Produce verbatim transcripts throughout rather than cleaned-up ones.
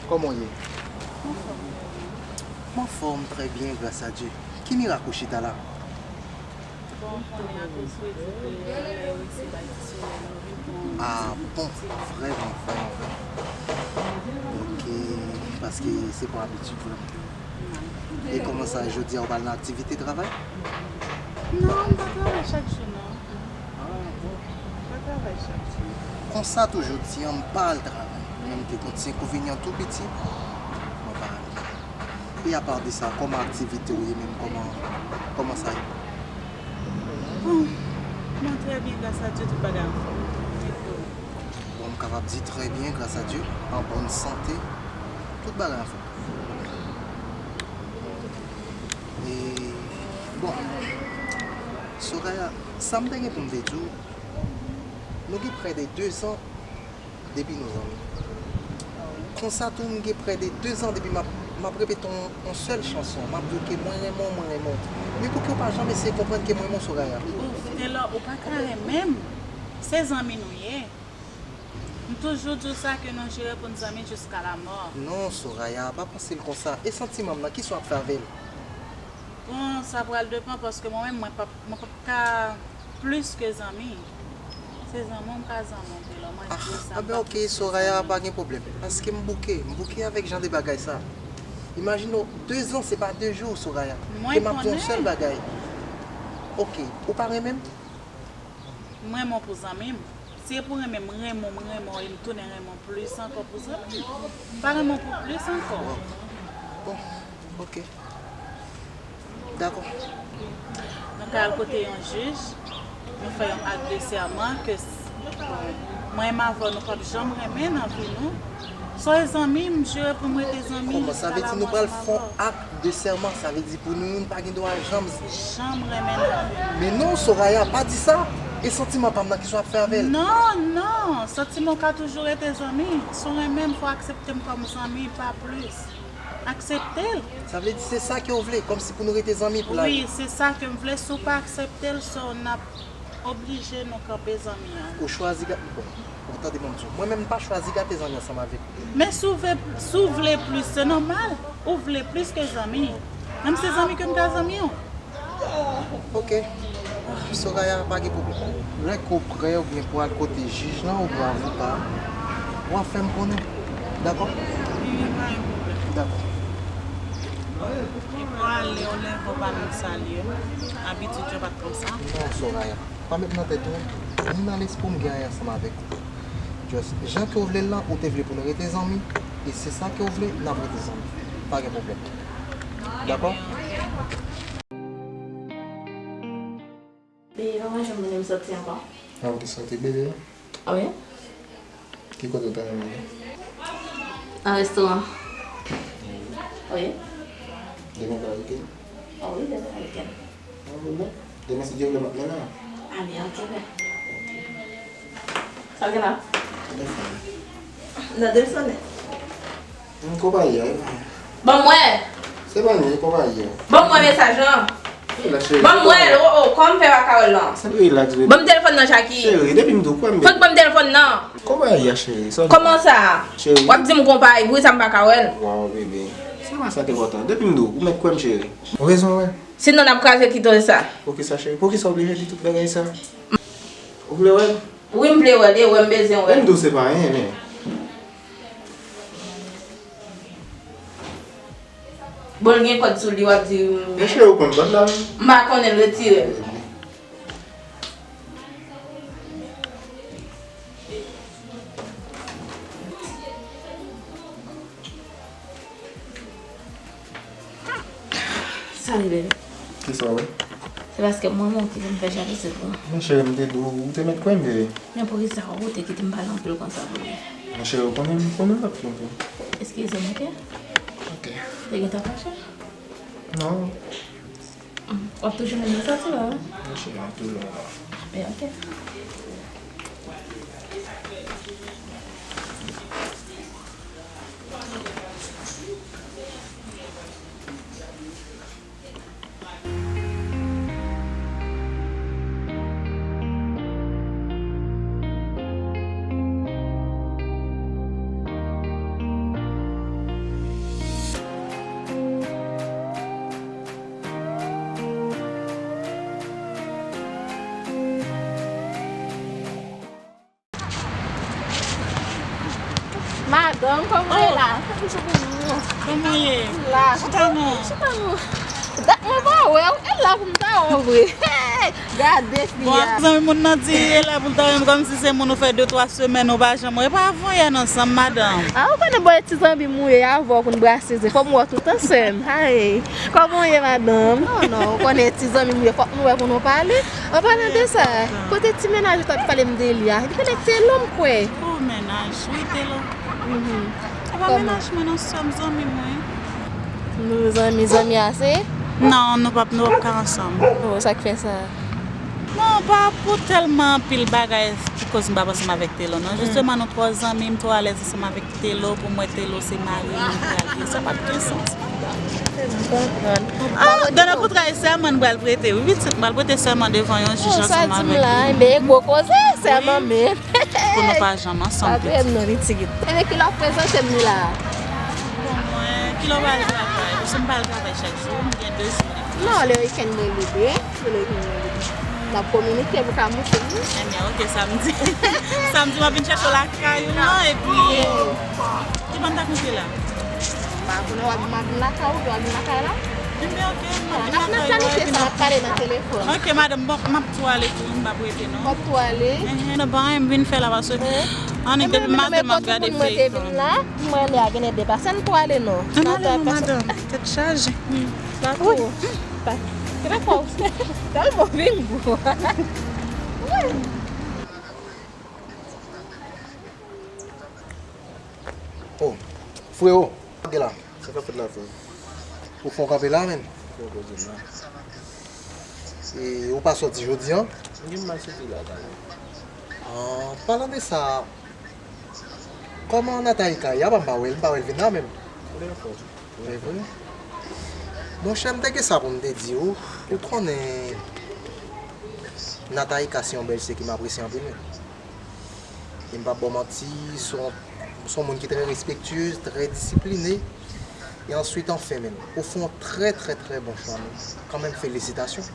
Kòman w ye? M anfòm, trè byen, gras a Dye. Ki mirak ou chita la? Bon, konnen akoz Fredi te lè yo isi bay ti solèy la, wi, bon. Ah, bon, vrèman, vrèman, vrèman. Ok, paske se pa abitid, vrèman. E kòman sa, jodi a, ou pral nan aktivite travay? Non, m pa travay chak jou, non. Ah, bon. M pa travay chak jou. Konsa tou, jodi a, m pa al travay. Men m te gon ti enkonvenyan tou piti, mwen pa ale. E apa de sa, kòman aktivite w ye menm? Kòman, kòman sa ye? Bon, mwen trè byen, gras a Dye, tout bagay anfòm. E pou ou? Bon, m kapab di trè byen, gras a Dye, an bòn sante, tout bagay anfòm. E, bon, Soraya, sa m te gen pou m te di w, nou gen prè de dezan depi nou zanmi. Konsa tou, m gen prè de dezan depi m ap, m ap repete yon, yon sèl chanson. M ap di w ke mwen renmen w, mwen renmen w. Men pouki w pa janm eseye konprann ke mwen renmen w, Soraya? Ouf, Telor, ou pa ka renmen m. Se zanmi nou ye. M toujou di w sa ke nou jire pou n zanmi jiska lamò. Non, Soraya, pa panse l konsa. E santiman m nan, kisa w ap fè avè l? Bon, sa pral depann paske mwen menm, mwen p ap, mwen p ap ka plis ke zanmi. Se zanmi w m ka zanmi w, Telor. Mwen di w sa, m pa plis ke zanmi. Ah, ben ok, Soraya, pa gen pwoblèm. Paske m bouke, m bouke avèk jan de bagay sa. Imajine w, dezan, se pa de jou, Soraya. Mwen konnen. Ke m ap di yon sèl bagay. Ok, ou pa renmen m? M renmen w pou zanmi m. Si e pou renmen m, renmen w, m renmen w, e m tounen renmen w plis ankò pou zanmi m. M pa renmen w pou plis ankò. Bon, ok. Dakò. Nou ka al kote yon jij, nou fè yon ak de sèman ke s-, mwen menm avè w, nou p ap janm renmen nan vi nou. Sa w e zanmi m, m jire pou m rete zanmi jiska lamò ansanm avè w. Kòman? Sa vle di nou pral fè yon ak de sèman, sa vle di pou nou youn pa gen dwa janm. Janm renmen nan vi nou. Men non, Soraya, pa di sa. E santiman pa m nan, kisa w ap fè avè l? Non, non, santiman w ka toujou rete zanmi. Si w renmen m, fò w aksepte m kòm zanmi, pa plis. Aksepte l. Sa vle di se sa ke w vle, kòmsi pou nou rete zanmi pou lavi? Wi, se sa ke m vle. Si w pa aksepte l, so n ap oblije nou kanpe zanmi an. Ou chwazi ga-, bon, bon, tande ban m di w. Mwen menm, m pa chwazi gate zanmi ansanm avèk ou. Men si w vle, si w vle plis, se nòmal. Ou vle plis ke zanmi. Menm se zanmi ke m ka zanmi w. Ok. Soraya, pa gen pwoblèm. Lè ke w prè oubyen pou w al kote jij lan oubyen avoka a, w a fè m konnen. Dakò? Wi, wi, pa gen pwoblèm. Dakò. E pou ale, w leve, w pa menm salye. Abitid yo pa t konsa. Non, Soraya. Pa met nan tèt ou, ni nan lespri w m gen anyen ansanm avèk ou. Just, jan ke w vle l lan, ou te vle pou nou rete zanmi, e se sa ke w vle, n ap rete zanmi. Pa gen pwoblèm. Dakò? Bebe, pa janm vle m soti ankò. A, ou te soti bebe? A wi. Ki kote w ta renmen ale? Nan restoran. Wi. Demen pa weekend? A wi, demen pa weekend. Pa gen pwoblèm. Demen, si Dye vle, m ap mennen w. A byen, ok, byen. Sa w gen la? Telefòn. Nan de sonnen. Yon konpayi a, wi. Ban m wè. Se pa li, konpayi a. Ban m wè mesaj lan. Wi, la, cheri. Ban m wè l, o, o, kòman m fè pa ka wè l lan? Sa relax, baby. Ban m telefòn nan, Jackie. Cheri, depi m di w, kwè m, baby. Fòk ban m telefòn nan. Konpayi a, cheri, sa w di? Kòman sa? Cheri. W ap di m konpayi, poukisa m pa ka wè l? Waw, bebe. Se pa sa k enpòtan. Depi m di w, ou mèt kwè m, cheri. Ou rezon, wi. Sinon, n ap kraze kito sa. Poukisa, cheri? Poukisa w oblije di tout bagay sa? Ou vle wè l? Wi, m vle wè l, e wè m bezwen wè l. Menm di w se pa anyen, men. Bon, l gen kòd sou li, w ap di m. Men cheri, ou konn kòd la, wi. M pa konnen, l retire l. Sa rive? Kisa w wè? Se paske mwen menm ki vin fè jalouzi pou ou. Men cheri, m te di w, ou te mèt kwè m, bebe. Men poukisa ou te kite m pale anpil konsa pou li? Men cheri, ou konnen m konnen l ap twonpe. Eskize m, ok? Ok. Te gentan fache? Non. W ap toujou menm nan soti la, wi? Monchè, m ap toujou la. Men ok. Madanm, kòman w ye la? Kòman w ye? La. Chita non. Chita non. Dat mwen pa wè w, e la pou m ta wè w vre. Gade fi a. Bon, zanmi moun nan di e la pou l ta wè m kòmsi se moun ou fè de twa semèn ou pa janm wè. E pa avan yè non, sanm madanm. A, ou konnen bò e ti zanmi m ou ye, avè w konn brase zen. Fò m wè w tout an sèm. Ay, kòman w ye, madanm? Non, non, ou konnen ti zanmi m ou ye, fòk nou wè pou nou pale. An palan de sa, kote ti mennaj ou t ap pale m de li a? Li konekte lò m kwè. Oh, mennaj, wi, Telo. Mhm. Se pa mennaj mwen non, sè m, zanmi mwen. Nou zanmi, zanmi ase? Non, nou p ap, nou p ap ka ansanm. Oh, sa k fè sa? Non, pa pou tèlman anpil bagay ki koz m p ap ansanm avèk Telo, non. Jisteman, nou twò zanmi, m twò alèz ansanm avèk Telo, pou mwen, Telo se mari m, m pral ye. Sa p ap gen sans. M konprann. Ah, dan nan kontra e sèman m pral prete, wi, pitit, m pral prete sèman devan yon jij ansanm avèk li. Sa di m la, enben, gwo koze, sèman menm. Pou nou pa janm ansanm, pitit. Pa krè m non, pitit. Enben, kilè w ap prezante m li la? Bon, mwen, kilè w pral travay? Paske m pral travay chak jou, m gen de jou libre. Non, le weekend mwen libre. N ap kominike pou ka moute, wi. Ebyen, oke, samdi. Samdi, m ap vin chèche w lakay ou lan, epi, ki bò n ta kontre la? Pa konnen w ap, m ap vin lakay ou, w ap vin lakay la? Ebyen, oke, m ap vin lakay ou, epi n ap planifye sa, n ap pale nan telefòn. Oke, madanm, bon, m ap tou ale tou, m p ap rete, non. W ap tou ale? Enhen, non, pa anyen m vin fè la, paske, annik, depi maten, m ap gade feyton. Mwen, lè a genlè depase, ann tou ale, non. Ann ale, non, madanm, tèt chaje. Wi. Trè fò. Tèlman vin gwo. Oh, frewo, gen la. Sa k ap fèt la, frè? Ou fè w kanpe la, menm? Fè koze m la. E ou pa sòti jodi a? M gen mal soti la, kanmenm. An palan de sa, kòman Nathalie ka ye? Apa m pa wè l, m pa wè l vin la menm. Li anfòm. Se vre? Monchè, m te gen sa pou m te di w. Ou konnen Nathalie se yon bèl fi ke m apresye anpil, wi. E m p ap ba w manti, se yon, se yon moun ki trè respektyez, trè disipline. E answit, anfen, menm, ou fè yon trè, trè, trè bon chwa, menm. Kanmenm, felisitasyon.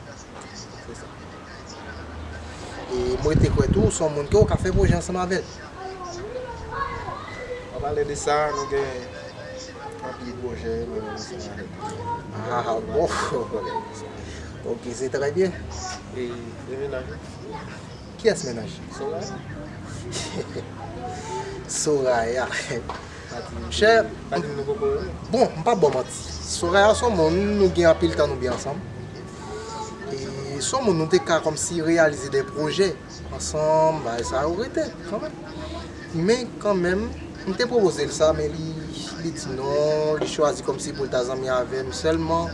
Se sa. E mwen te kwè tou, se yon moun ke w ka fè pwojè ansanm avè l. An palan de sa, nou gen anpil pwojè, nou menm ansanm avè l. Ah, bon. Ok, se trè byen. E, e mennaj ou? Kiyès mennaj? Soraya. Soraya. Monchè, bon, m p ap ba w manti. Soraya se yon moun nou gen anpil tan nou byen ansanm. E se yon moun nou te ka kòmsi reyalize de pwojè ansanm, bagay sa yo rete kanmenm. Men kanmenm, m te pwopoze l sa, men li, li di non, li chwazi kòmsi pou l ta zanmi avè m sèlman.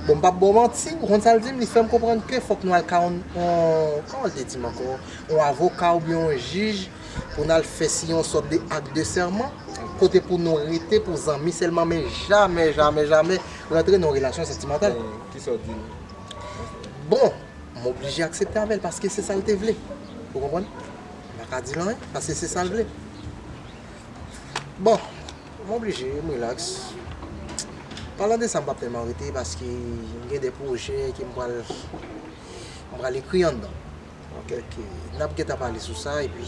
Bon, m p ap ba w manti, ou konn sa l di m, li fè m konprann ke fòk nou al ka yon, yon, kòman l te di m ankò, yon avoka oubyen yon jij pou n al fè siyen yon sòt de ak de sèman, kote pou nou rete pou zanmi sèlman, men jamè, jamè, jamè rantre nan yon relasyon santimantal. Bon, kisa w di l? Bon, m oblije aksepte avè l paske se sa l te vle. Ou konprann? M pa ka di l anyen, paske se sa l vle. Bon, m oblije, m rilaks. Palan de sa, m p ap tèlman rete paske m gen de pwojè ke m pral, m pral ekri anndan. Ok. Donk, n ap gentan pale sou sa, epi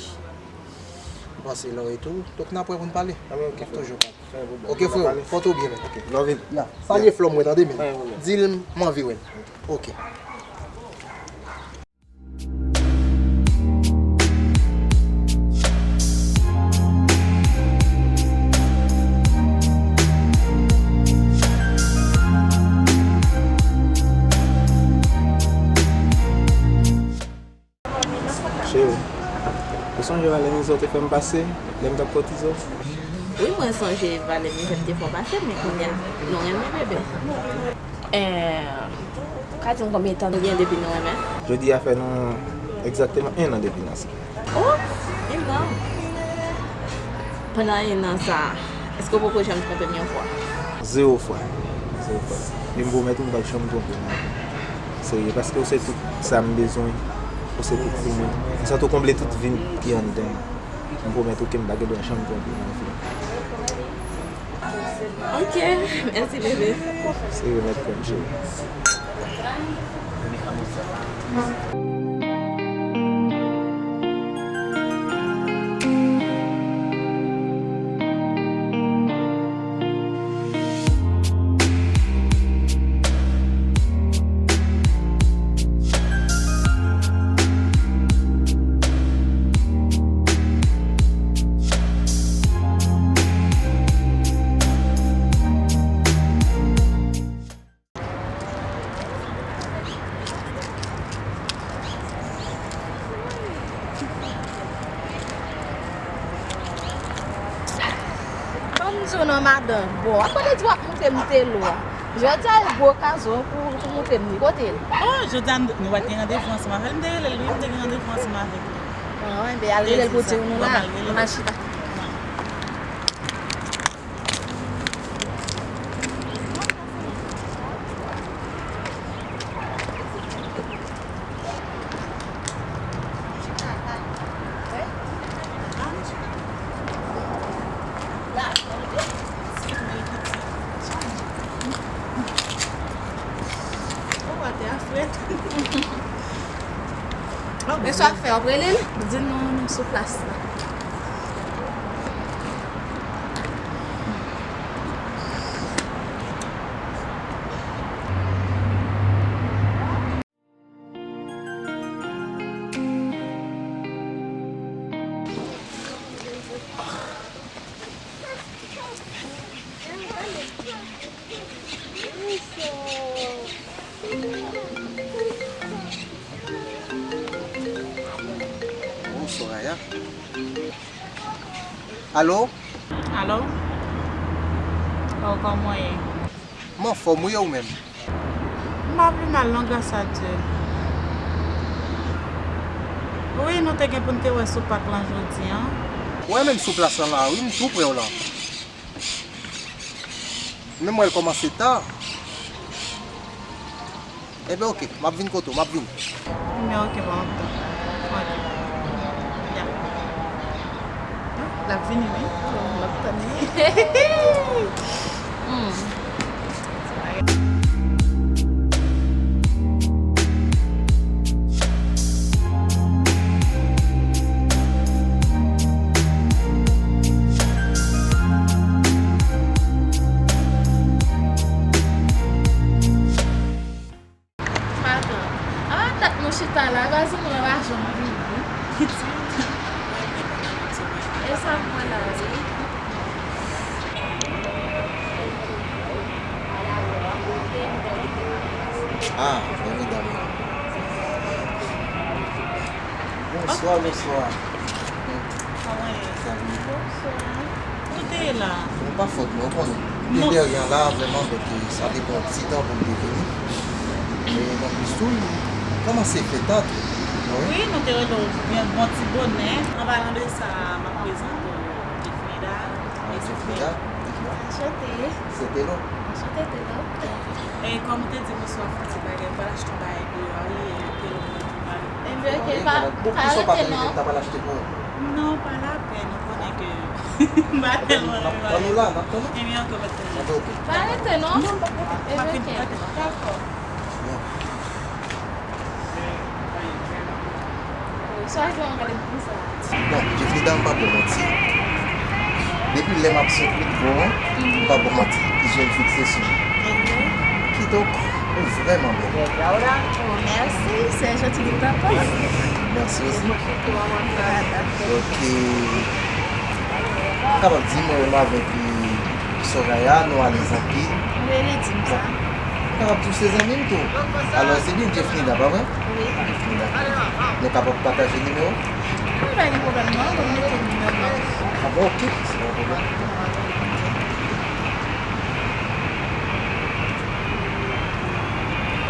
m panse lè w rete, donk n ap wè pou n pale. N ap toujou pale. Ok, frewo, pòte w byen, men. Ok, love you. Ya, salye Flo mwen, tande, men. Di l m anvi wè l. Ok. Cheri, ou sonje valè mizè w te fè m pase lè m t ap kòtize w? Wi, mwen sonje valè mizè m te fè w pase, men kounye a, nou renmen bebe. Eh, ou ka di m konbyen tan nou gen depi nou renmen? Jodi a fè nou egzakteman en an depi n ansanm. Oh, en an! Pandan en an sa a, èske w poko janm twonpe m yon fwa? Zewo fwa. Zewo fwa. E m pwomèt ou m p ap janm twonpe w ankò. Serye, paske w se tout sa m bezwen. Ou se tout pou mwen. Ou santi w konble tout vid ki anndan m. M pwomèt ou ke m pa gen dwa janm twonpe w ankò. Ok, mèsi, bebe. Se remèt kò m, cheri. M di w non, madanm. Bon, akote di w ap moute m telo a. Jodi a, e gwo kazo pou, pou moute m li. Kote l? Oh, jodi a, m, nou pa t gen randevou ansanm avè l. M te rele l, wi, m te gen randevou ansanm avè l. Ah, enben, al rele l pou di w nou la. Bon, m al rele l. Nou al chita. Mesye ap fè, w ap rele l, di l nou, nou sou plas la. Oh, Soraya. Alo? Alo? Oh, kòman w ye? M anfòm, wi, e ou menm? M pa pi mal non, gras a Dye. Wi, nou te gen pou n te wè sou pak lan jodi a. Ou wè menm sou plas lan la, wi, m tou pre w la. Menm wè l kòmanse ta. Enben, oke, m ap vin kote w, m ap vin. Enben, oke, pa gen pwoblèm. Oke. Ya. L ap vini, wi. Oh, m ap tann li. Hmm. Madanm, a dat nou chita la, vwazen mwen pa janm vini. E sa m wè la, wi. Ah, fè medam yo. Bonswa, bonswa. Kòman ye? Sa va? Bonswa. Kote ye la? Bon, pa fòt mwen, ou konnen. M te dèyè an la, vrèman, donk, eh, sa te pran ti tan pou m te vini. E, anplis tou, kòmanse fèt la tou. Wi, nou te rele w byen bon ti bonè. An palan de sa, m ap prezante w Jefneda. Ah, Jefneda, dites-moi. Anchante. Se Telo. Anchante, Telo. E kòm ou te di m oswa fè ti bagay, m pral achte yon bagay pou yo a, wi, e Telo mwen tou pral. Enben, oke, pa, pa rete non. Poukisa w pa rete non? Ou ta pral achte pou ou? Non, pa lapèn, ou konnen ke m pa tèlman renmen bagay. N ap tann ou la, n ap tann ou. Enben, oke, pa tèlman. Enben, oke. Pa rete non. Non, m p ap, m p ap vin. Enben, oke. Dakò. Bon. Sa jwe an gade pou sa. Bon, Jefneda, m pa ba w manti. Depi lè m ap sot Woodboro, m pa ba w manti, je m fikse sou ou. Kidonk, ou vrèman bèl. Oh, mèsi, se janti de ta pa. Mèsi osi. Donk, ou kapab di mwen menm avèk, eh, Soraya, nou alèz anpil. Wi, li di m sa. Ou kapab di w se zanmi m tou. Alò, se byen Jefneda, pa vre? Wi. Jefneda. Nou kapab pataje nimewo? Wi, pa gen pwoblèm non, ou mete nimewo. Ah bon, oke, se pa yon pwoblèm.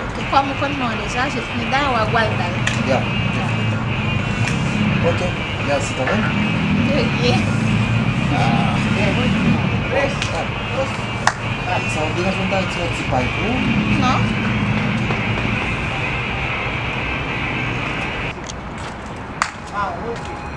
Oke, kòm ou konn non an deja, Jefneda, w a Gwaldal. Ya, Jefneda. Oke, mèsi kanmenm. De rien. Ah. Ah. Sa w deranje m ta di yon ti pay pou ou? Non. Ah, oke.